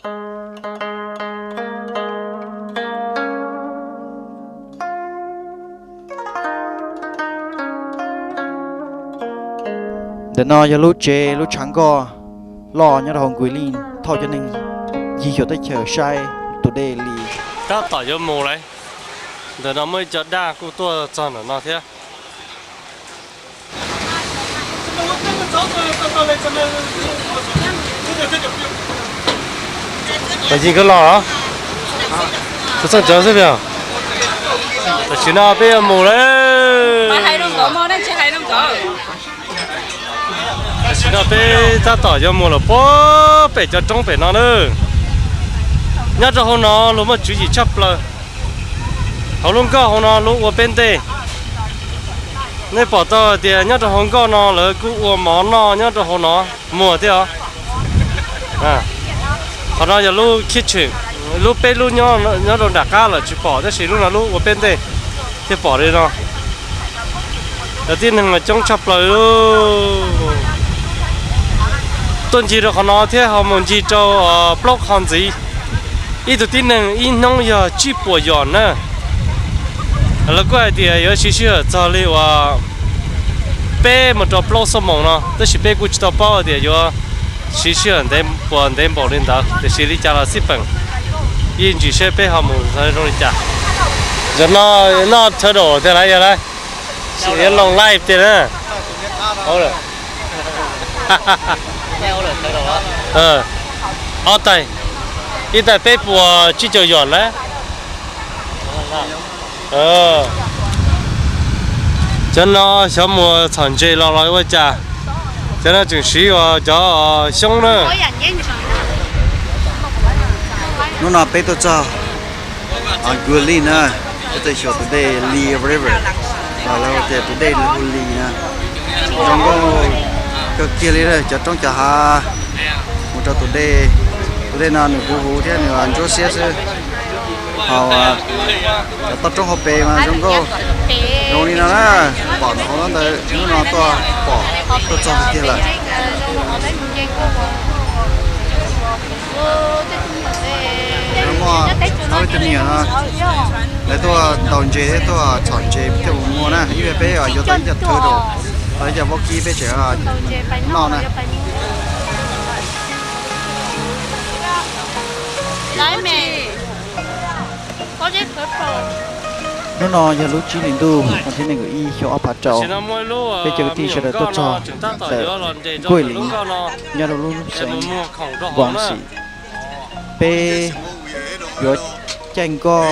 Ntawm no yog lub tsev lub tshav nkoj loj nyob rau hauv Nkuj Lij thauj cov neeg ncig xyuas teb chaws saib tus dej Li. Tab tom yuav mus lawm. Ntawm no muaj ib co daj kuj tuaj txog ntawm no thiab. Los yig koj los los? Tus txeej cov xwb yog. Tam sim no peb yuav mus lawm. Tam sim no peb tab tom yuav mus lawm puag pem cov roob pem no na. Nyob rau hauv no luag muaj tswv yim tshaj plaws. Hauv lub nkoj hauv no luag ua peb ntej. Nej pom tau tias nyob rau hauv nkoj no lawv kuj ua mov noj nyob rau hauv no muag thiab os. Qhov no yog lub kitchen, lub peb lub nyob rau nram qab lawm tsis pom tab sis lub no lub ua peb ntej thiaj pom li no. Cov tib neeg coob tshaj plaws li. Tuaj ncig rau qhov no thiab ho mus ncig rau plaub qhov ntxiv. Ib tug tib neeg ib hnub yog tsib puas yos na. Lawv kuj hais tias yuav siv sij hawm txog li uas peb mus rau plaub xuab moos no tab sis peb kuj tsis tau paub tias yuav siv sij hawm ntev puas ntev npaum li ntawd tiam sis li cas los xij peem. Yeej ntsis seb peb ho mus zoo li cas. Zaum no noj turtle tiag lawm yog lawm. Yuav long life tiag na. Ob tais, ib tais peb puas tsib caug yos na. Cov no xyov muag txhom ntses los los ua cas. Cov no tseem siv uas cov xyoob na. Hnub no peb tuaj txog Nkuj Lij na, peb tuaj xyuas tus dej Li River, los lawv tias tus dej hu Li na. Zoo nkauj kawg kiag li, cov roob cov hav mus rau tus dej. Tus dej no nws huv huv thiab nws ntsuab xiab xwb. Ho cov toj roob hauv pes mas zoo nkauj zoo li no na. Pom ntawm hauv ntawd hnub no tuaj pom, tuaj txog tiag lawm. Muaj ob peb tug me nyuam no, lawv tuaj ntaus ntses thiab tuaj txhom ntses coj mus muag na. Ib pliag peb yuav tau ib co turtle, tau ib co vaub kib peb tseem noj na. Hnub no yog lub tsib hlis ntuj, vas thib nees nkaum ib xyoo ob phav rau. Peb cov kwv tij sawv daws tuaj txog ntawm Nkuj Lij nyob rau lub xeev Voos Xim. Peb yuav caij nkoj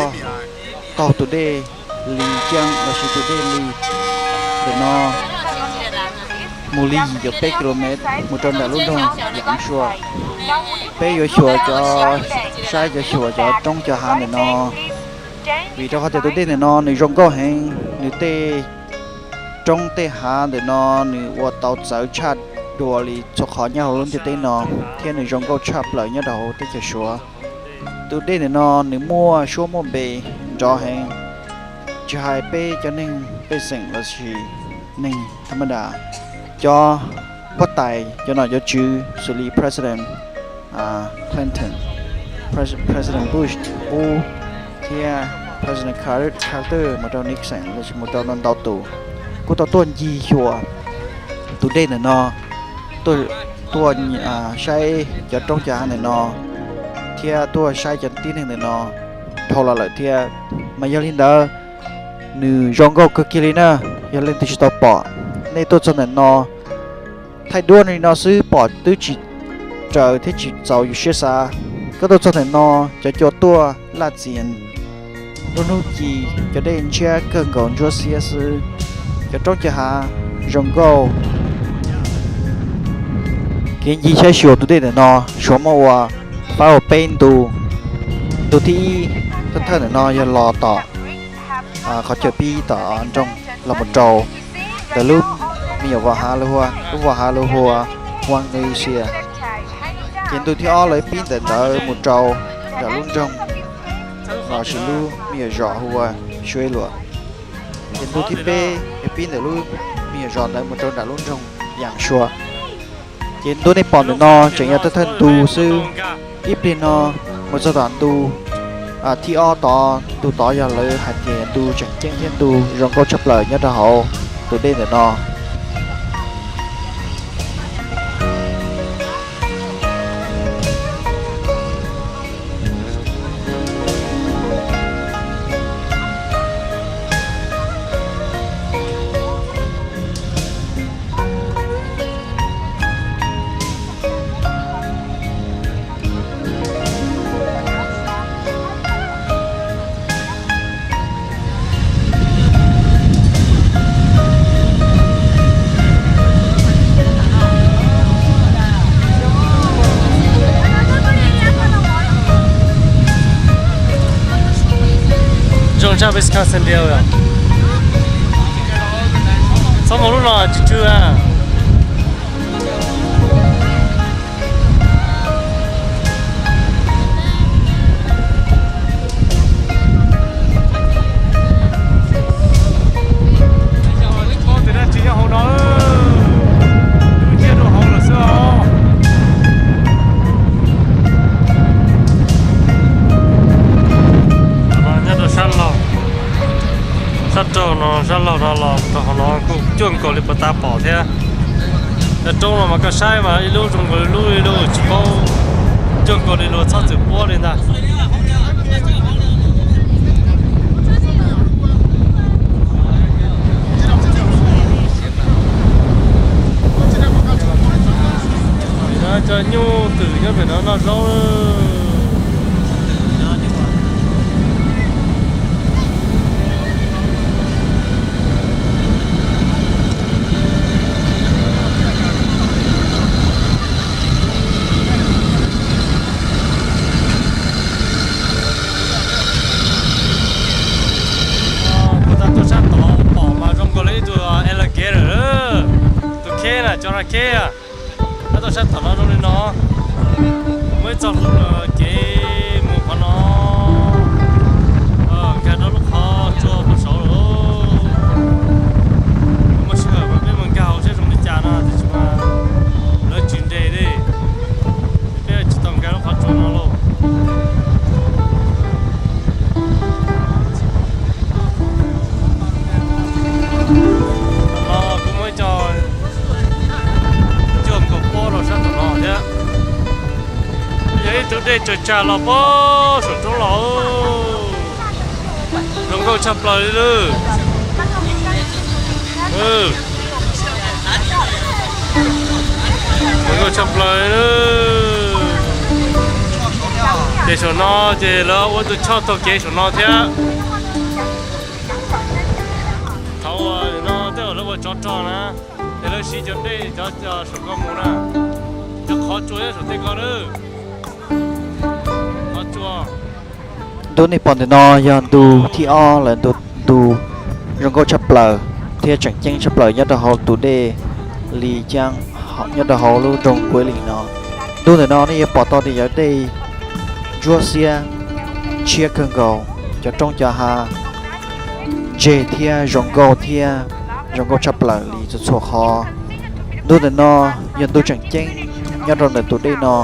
taug tus dej Li Ciab lossis tus dej Li ntawm no mus li yim caum peb kilomev mus rau nram lub nroog Yaj Sua. Peb yuav xyuas cov, saib cov xyuas cov roob cov hav ntawm no, vim rau qhov tias tus dej ntawm no nws zoo nkauj heev, nws tej roob tej hav ntawm no nws ua tau txawv tshaj dua li txhua qhov nyob hauv lub ntiaj teb no, thiab nws zoo nkauj tshaj plaws nyob rau hauv teb chaws Suav. Tus dej ntawm no nws muaj suab muaj npe nrov heev, tsis hais peb cov neeg pej xeem lossis neeg tham ma das, cov huab tais cov nom cov tswv xws li President Clinton, President Bush ub, thiab President Carter mus rau Nixon lossis mus rau ntau ntau tus kuj tau tuaj ncig xyuas tus dej ntawm no, tuaj saib cov roob cov hav ntawm no, thiab tuaj saib cov tib neeg ntawm no dhau los lawm thiab. Mas yog li ntawd, nws zoo nkauj kawg kiag li na. Yog leej twg tsis tau pom, nej tuaj txog ntawm no, thaij duab li no xwb pom twb tsis raws thiab tsis txaus yus siab xav. Koj tuaj txog ntawm no, cov cua tuaj laj txias, lub hnub ci cov dej ntshiab kawg nkaus ntsuab xiab xwb, cov roob cov hav zoo nkauj. Kev ncig saib xyuas tus dej ntawm no, Suav muaj ua fab ua peb ntu. Ntu thib ib thawj thawj ntawm no yog los tom qhov chaw pib tom nroog los mus rau ntawm lub me nyuam vos hav, lub vos hav lawv hu ua Huang Nusia. Ces ntu thib ob lawv pib ntawm ntawd mus rau nram lub nroog lossis lub me nyuam zos hu ua Suev Luam. Ces ntu thib peb yog pib ntawm lub me nyuam zos ntawd mus rau nram lub nroog Yaj Sua. Ces ntu nej pom ntawm no tseem yog thawj thawj ntu xwb. Ib pliag no mus txog tom ntu thib ob tod, ntu tod yog lawv hais tias ntu tseem ceeb thiab ntu zoo nkauj tshaj plaws nyob rau hauv tus dej ntawm no. Zoo tshaj Wisconsin Dells. Txhob mus lub no tsw tsw a. Tsis nyob hauv no, dub nciab rau hauv lawm xwb os. Nyob rau sab laug, sab rau no, sab laug no los rau hauv no kuj cuag nkaus li puas tab pom thiab. Cov roob no mas koj saib mas ib lub zoo nkaus li lub, ib lub tsis paub, cuag nkaus li luag txhob txwm puab li ntag. Cov nyuj twm nyob pem no noj zaub. Kuv tab tuaj sab tod pom mas zoo nkaus li ib tug alligator, tus kheb na, cov na kheb. Tab tuaj sab tom no zoo li no, muaj ib txoj hlua kev mus qhov no, nkag rau lub qhov tsua puag saud lawm. Muaj sij hawm mas peb mus nkag hauv saib zoo li cas no, tiam sis mas lawv tsis nres li, peb tsis tau nkag lub qhov tsua no lauj. Kuv muaj ib co cuag nkaus pob rau sab tom no thiab. Yog ib tug dej tsaws tsag los pob saum roob los, zoo nkauj tshaj plaws li lawm. Zoo nkauj tshaj plaws li. Ces saum no ces lawv ua tus choj taug kev saum no thiab. Thaum no tej zaum lawv ua tsov rog na, ces lawv siv cov dej cov saum ko mus na. Cov qhov tsua nyob saum tej ko na. Qhov tsua. Ntu nej pom ntawm no yog ntu thib ob lawm, ntu zoo nkauj tshaj plaws thiab tseem ceeb tshaj plaws nyob rau hauv tus dej Li Caab, nyob rau hauv lub nroog Kuav Lim no. Ntu ntawm no nej yuav pom tau tias yog dej ntsuab xiab tshiab kawg nkaus, cov roob cov hav ntseg thiab zoo nkauj thiab zoo nkauj tshaj plaws li txhua txhua qhov. Ntu ntawm no yog ntu tseem ceeb nyob rau ntawm tus dej no.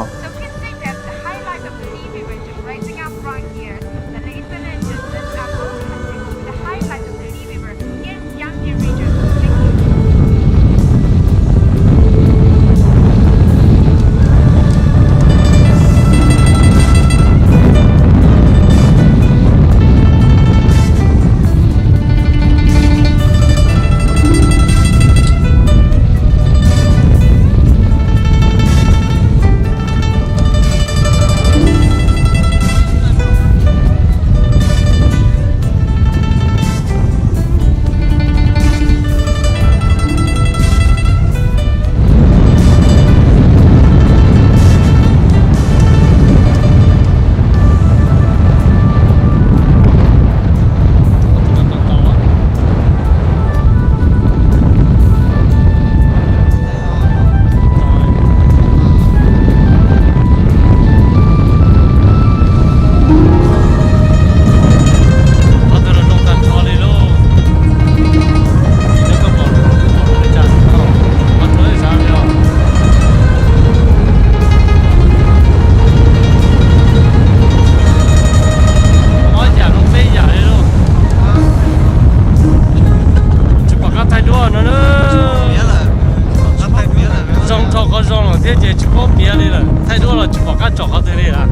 Qhov twg li lawm?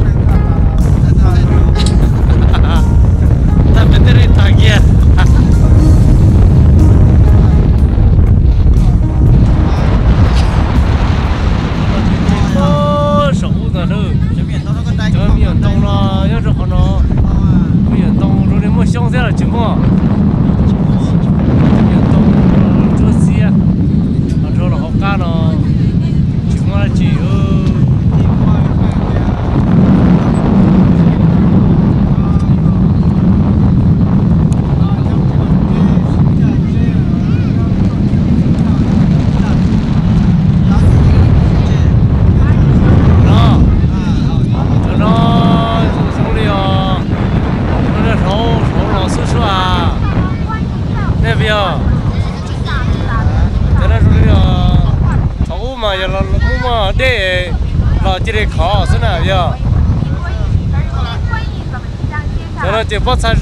Tag pem tej li tag kiag. Saum ub ntag lauj. Cov me nyuam ntoo no nyob rau qhov no. Me nyuam ntoo zoo li muaj xyoob thiab los tsis muaj. Me nyuam ntoo tsuab xiab, los rau los hauv qab no tsis muaj dab tsi. No, cov no zoo li os, no hauv hauv los xwb xwb as. Nej pom, cov no zoo li os, thaum ub mas yog muaj muaj dej los cia li khov xwb na yog. Cov no ces pob txha.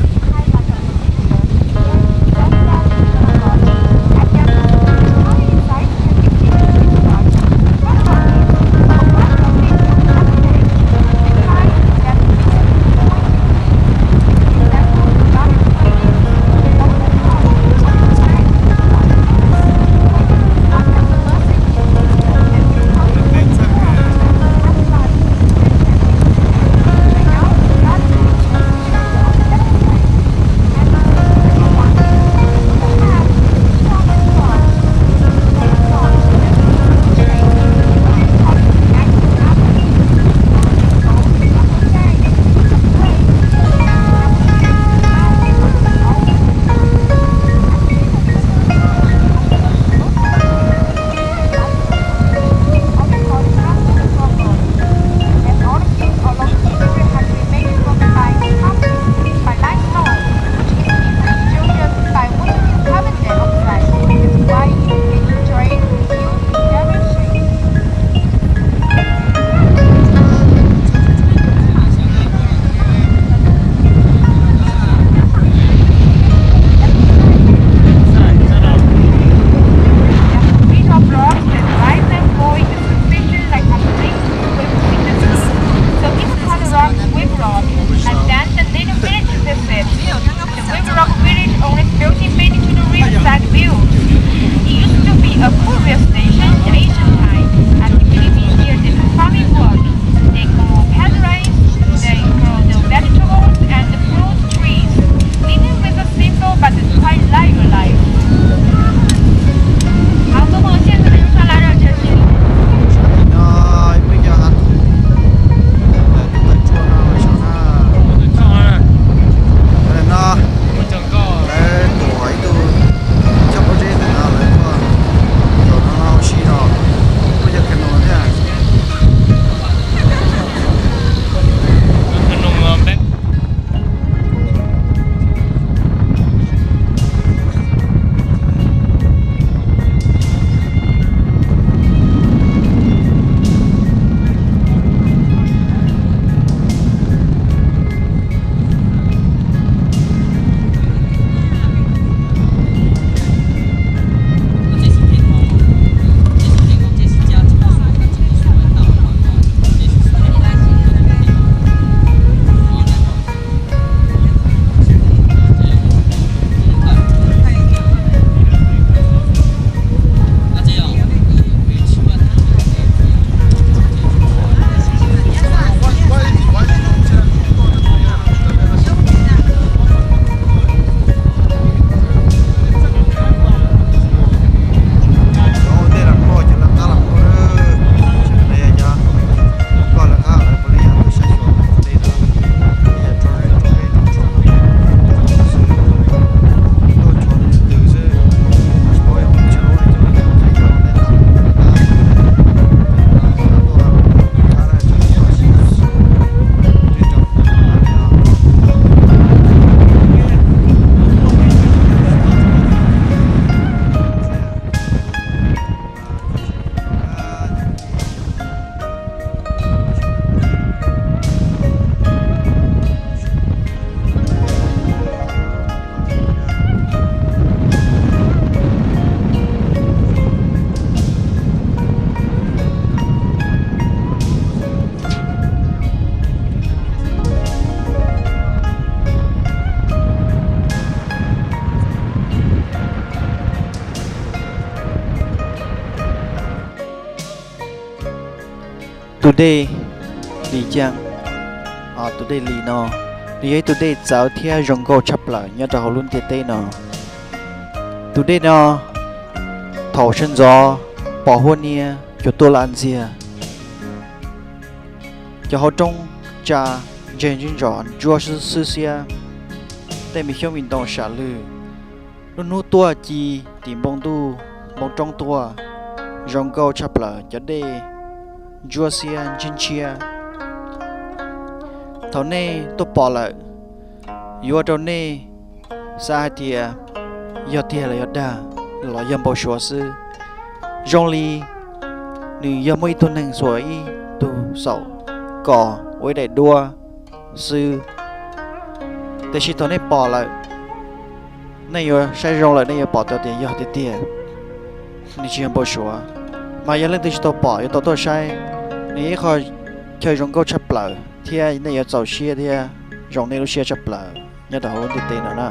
Dej Lis Caas, tus dej Lis no, nws yog ib tug dej txawv thiab zoo nkauj tshaj plaws nyob rau hauv lub ntiaj teb no. Tus dej no thaum sawv ntxov pom huab niab cua tuaj laj ntxiag, cov hauv roob tsa ntseg ntsuab ntsuab xwb xiab, tej me xyoob me ntoo sam lwg, lub hnub tuaj ci tim npoo ntuj npoo roob tuaj, zoo nkauj tshaj plaws, cov dej ntsuab xiab ntshiab ntshiab. Thaum nej tuaj pom lawm, yuav ua rau nej xav hais tias yog tiag los yog dag, los yog npau suav xwb. Zoo li nws yog muaj ib tug neeg xuas ib tug xaum kos ua ib daim duab xwb. Tiam sis thaum nej pom lawm, nej yuav saib zoo lawm nej yuav pom tau tias yog tiag tiag, nws tsis yog npau suav. Mas yog leej twg tsis tau pom yuav tau tuaj saib, nws yog ib qho chaw zoo nkauj tshaj plaws thiab nej yuav txaus siab thiab zoo nej lub siab tshaj plaws nyob rau hauv lub ntiaj teb no na.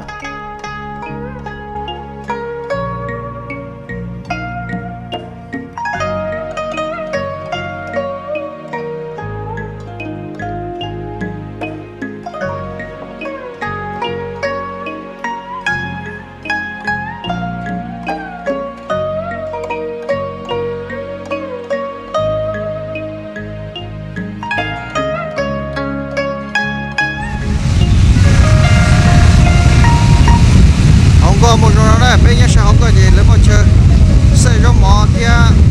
Hauv nkoj mus zoo no na, peb nyob sab hauv nkoj ces lawv muaj chaw xawj zaub mov thiab